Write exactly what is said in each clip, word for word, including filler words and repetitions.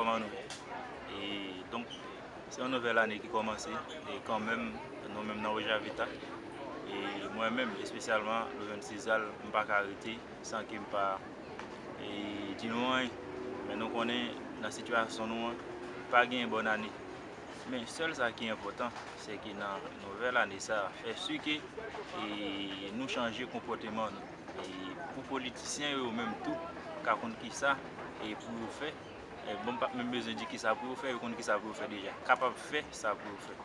An nou. E donk, se yon nouvèl ane ki kòmanse, e kanmenm, nou menm nan Rojaveta, e mwen menm, espesyalman, Louvens Sizal, m pa ka rete san ke m pa, e, di nou anyen. Men nou konnen, nan sitiyasyon nou an, pa gen bòn ane. Men sèl sa ki enpòtan, se ke nan nouvèl ane sa, fè si ke, e, nou chanje konpòteman nou. E pou politisyen yo, yo menm tou, ka konn kisa, e, pou yo fè. E, bon, m p ap menm bezwen di kisa pou yo fè, yo konn kisa pou yo fè deja. Kapab fè sa pou yo fè.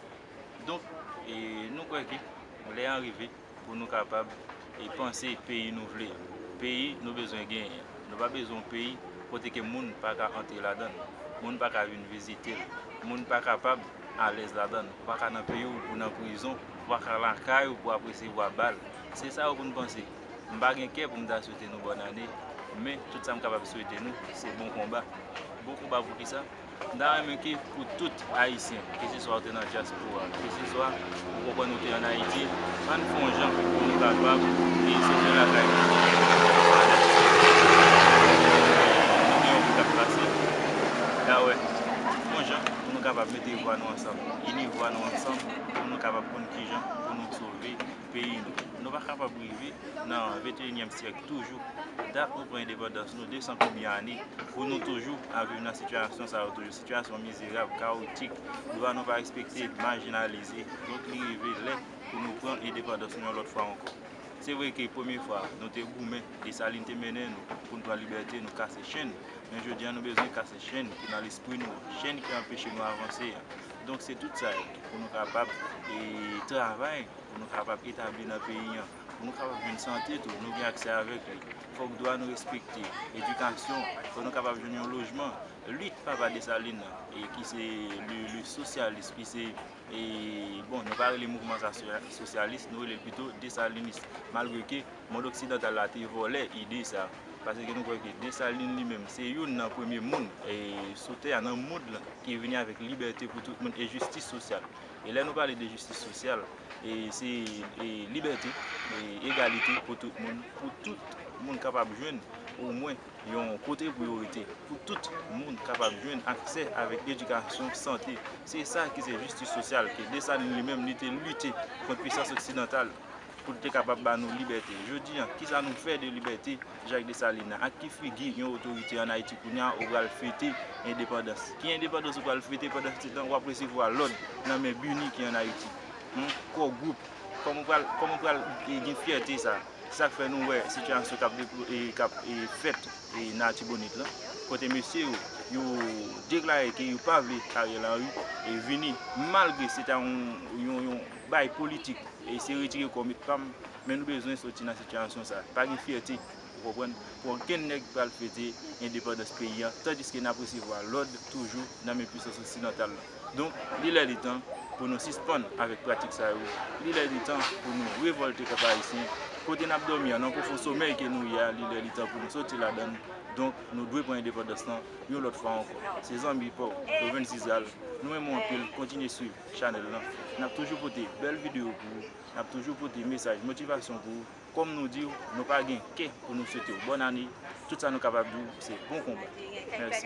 Donk, e, nou kwè ke lè an rive pou nou kapab, e, panse peyi nou vle. Peyi nou bezwen genyen. Nou pa bezwen yon peyi kote ke moun pa ka antre ladan l, moun pa ka vin vizite l, moun pa kapab alèz ladan l. Ou pa ka nan peyi w pou nan prizon, ou pa ka lakay ou pou ap resevwa bal. Se sa yo pou n panse. M pa gen kè pou m ta swete nou bòn ane, men tout sa m kapab swete nou, se bon konba. Bon konba pou kisa? M ta renmen ke pou tout Ayisyen, keseswa ou te nan dyaspora, keseswa ou konprann ou te ann Ayiti, ann fè yon jan pou nou kapab e sove lakay nou. Nou gen yon bout k ap pase, dawè, yon jan pou nou kapab mete vwa nou ansanm, ini vwa nou ansanm, pou nou kapab konn kijan pou nou sove peyi nou. Nou pa kapab rive nan venteyinyèm syèk toujou, dat nou pran endepandans nou, de san konbyen ane, pou nou toujou ap viv nan sitiyasyon sa yo toujou, sitiyasyon mizerab, kawotik, dwa nou pa respekte, majinalize. Donk, li rive lè pou nou pran endepandans nou yon lòt fwa ankò. Se vre ke premye fwa, nou te goumen, Desalin te mennen nou pou n pran libète, nou kase chenn. Men jodi a, nou bezwen kase chenn ki nan lespri nou, chenn ki anpeche nou avanse a. Donk, se tout sa yo pou nou kapab, e, travay, pou nou kapab etabli nan peyi an, pou nou kapab jwenn sante tou, nou gen aksè avèk li. Fòk dwa nou respekte, edikasyon, fòk nou kapab jwenn yon lojman. Lit Papa Desalin nan, e ki se le, le sosyalis, ki se, e, bon, nou pa rele mouvman sa sosya-, sosyalis, nou rele l pito desalinis. Malgre ke mond oksidantal la te vòlè ide sa, paske nou kwè ke Desalin li menm, se youn nan premye moun, e, sou tè a, nan mond lan, ki vini avèk libète pou tout moun e jistis sosyal. E lè nou pale de jistis sosyal, e se, e, libète, e egalite pou tout moun, pou tout moun kapab jwenn omwen yon kote pou yo rete, pou tout moun kapab jwenn aksè avèk edikasyon, sante. Se sa ki se jistis sosyal, ke Desalin li menm, li te lite kont pisans oksidantal pou l te kapab ba nou libète. Jodi a, kisa nou fè de libète Jak Desalin nan? Ak ki figi yon otorite ann Ayiti kounye a ou pral fete endepandans? Ki endepandans ou pral fete pandan se tan w ap resevwa lòd nan men bini ki ann Ayiti? Hmm? Core Group, kòman w pral, kòman w pral, e, gen fyète sa? Se sa k fè nou wè sitiyasyon k ap deplo-, e, k ap, e, fèt, e, nan Atibonit lan, kote mesye yo, yo deklare ke yo pa vle Ariel Henry, e, vini, malgre se ta yon, yon, yon bay politik, e, se retire kò met pa m, men nou bezwen soti nan sitiyasyon sa. Pa gen fyète, ou konprann, pou okenn nèg pral fete endepandans peyi a, tandiske n ap resevwa lòd toujou nan men pisans oksidantal la. Donk, li lè li tan pou nou sispann avèk pratik sa yo. Li lè li tan pou nou revòlte pèp ayisyen. Kote n ap dòmi an, nan pwofon somèy ke nou ye a, li lè li tan pou nou soti ladan l. Donk, nou dwe pran endepandans lan yon lòt fwa ankò. Se zanmi pa w, Loven Sizal. Nou renmen w anpil, kontinye swiv chanèl lan. N ap toujou pote bèl videyo pou ou, n ap toujou pote mesaj motivasyon pou ou. Kòm nou di w, nou pa gen kè pou nou swete w bòn ane. Tout sa nou kapab di w, se bon konba. Mèsi.